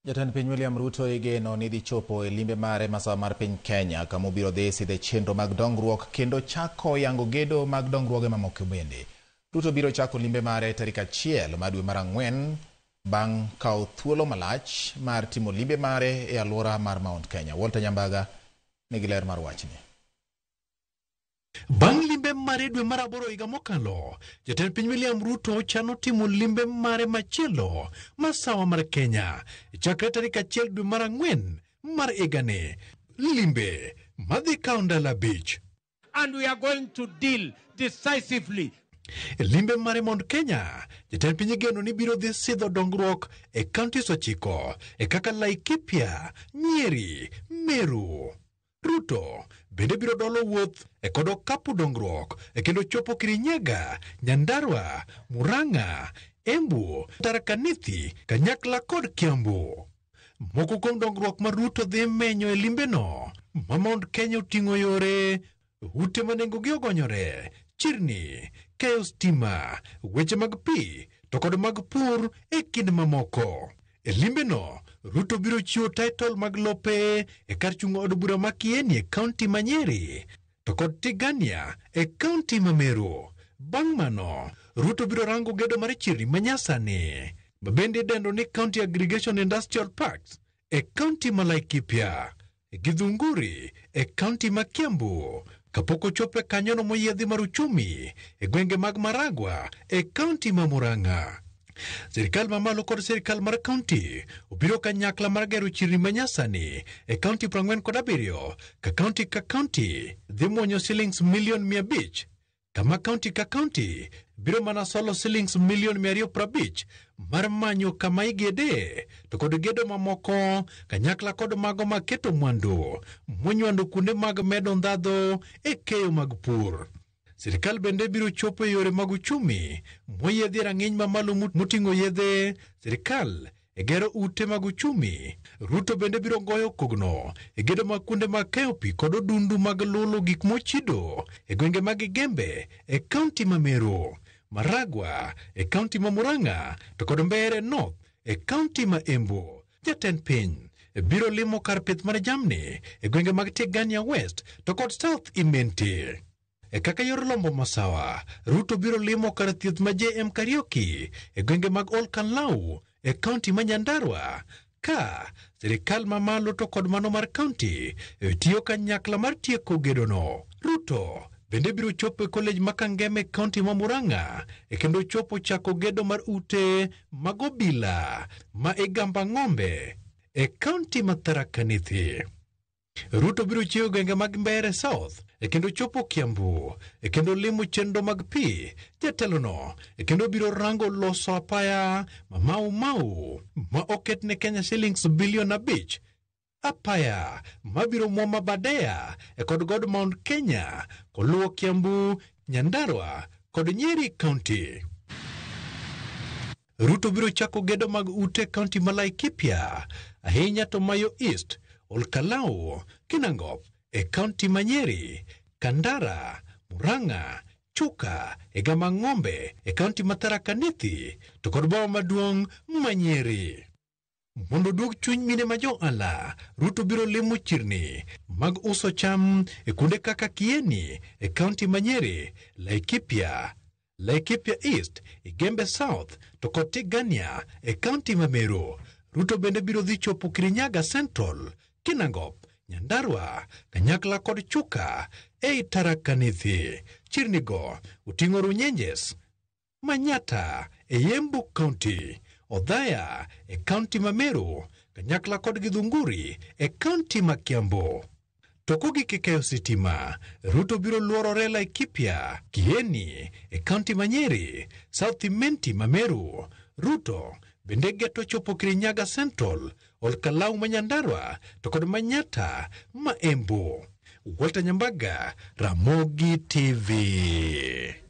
Jatend piny William Ruto igeno ni dhi chopo e limbe mare masawa mar piny Kenya kama obiro dhi sidhe chenro mag dongruok kendo chako yango gedo mag dongruoge mamoko bende. Ruto biro chako limbe mare tarik 1 mar dwe mar 4 bang' kawo thuolo malach mar timo limbe mare e alwora mar Mount Kenya. Walter Nyambaga nigi ler mar wachni. Bang' limbe mare dwe mar 8 higa mokalo, jatend piny William Ruto chano timo limbe mare machielo masawa mar Kenya chakre tarik 1 dwe mar 4 mar higani. Limbe madhi kawo ndalo 5. And we are going to deal decisively. Limbe mare Mount Kenya, jatend piny igeno ni biro dhi sidho dongruok e counties 9 e kaka Laikipia, Nyeri, Meru. Ruto bende biro dolo wuoth e kod okapu dongruok e kendo chopo Kirinyaga, Nyandarua, Murang'a, Embu, Tharaka Nithi, kanyakla kod Kiambu. Moko kuom dongruok ma Ruto dhi menyo e limbeno ma Mount Kenya oting'o yore, ute ma nengogi ogonyore, chirni, keyo stima, weche mag pi to kod mag pur e kind mamoko. E limbeno, Ruto biro chiwo title mag lope e kar chung' od bura ma Kieni e kaunti ma Nyeri to kod Tigania e kaunti ma Meru. Bang' mano, Ruto biro rango gedo mar chirni ma nyasani ma bende idendo ni County Aggregation Industrial Parks e kaunti ma Laikipia, Githunguri e kaunti ma Kiambu, kapok ochopo e kanyono moyiedhi mar uchumi e gwenge mag Maragua e kaunti ma Murang'a. Sirikal mamalo kod sirikal mar kaunti obiro kanyakla mar gero chirni manyasani e kaunti 47 ka kaunti ka kaunti dhi muonyo silings milion 500, kama kaunti ka kaunti biro mana solo silings milion 250 mar manyo kama igede to kod gedo mamoko kanyakla kod mago maketo mwandu monywando kuonde mag medo ndhadho e keyo mag pur. Sirikal bende biro chopo e yore mag uchumi moyiedhi e rang'iny mamalo moting'o yedhe sirikal e gero ute mag uchumi. Ruto bende biro goyo kogno e gedo mag kuonde mag keyo pi kod odundu mag lulo gik mochido e gwenge mag Igembe e kaunti ma Meru, Maragua e kaunti ma Murang'a to kod Mbeere North e kaunti ma Embu. Jatend piny biro limo kar pith mar jamni e gwenge mag Tigania West to kod South Imenti. E kaka yor lombo masawa, Ruto biro limo kar thieth ma JM Kariuki e gwenge mag Olkalau e kaunti ma Nyandarua, ka sirikal mamalo to kod mano mar kaunti tiyo kanyakla mar tieko gedono. Ruto bende biro chopo e kolej ma Kangeme e kaunti ma Murang'a e kendo chopo chako gedo mar ute mag obila ma Igamba Ng'ombe e kaunti ma Tharaka Nithi. Ruto biro chiwo gwenge mag Mbeere South e kendo chopo Kiambu e kendo limo chenro mag pi. Jatelono e kendo biro rango loso apaya ma Mau Mau ma oket ne Kenya shillings bilion 5, apaya mabiro muomo Aberdare e kod god Mount Kenya koluwo Kiambu, Nyandarua kod Nyeri County. Ruto biro chako gedo mag ute kaunti ma Laikipia, ahinya to Mayo East, Olkalau, Kinangop e kaunti ma Nyeri, Kandara, Murang'a, Chuka e Gama Ng'ombe e kaunti ma Tharaka Nithi to kod boma maduong' ma Nyeri. Mondo oduog chuny mine ma jo ohala, Ruto biro limo chirni mag uso cham e kuonde kaka Kieni e kaunti ma Nyeri, Laikipia, Laikipia East, Igembe South to kod Tigania e kaunti ma Meru. Ruto bende biro dhi chopo Kirinyaga Central, Kinangop, Nyandarua, kanyakla kod Chuka ei Tharaka Nithi. Chirnigo oting'o Runyenjes, Manyata e Embu County, Othaya e kaunti ma Meru, kanyakla kod Githunguri e kaunti ma Kiambu. To kogik e keyo sitima, Ruto biro luorore Laikipia, Kieni e kaunti ma Nyeri, South Imenti ma Meru. Ruto bende geto chopo Kirinyaga Central, Olkalau ma Nyandarua to kod Manyata ma Embu. Walter Nyambaga, Ramogi TV.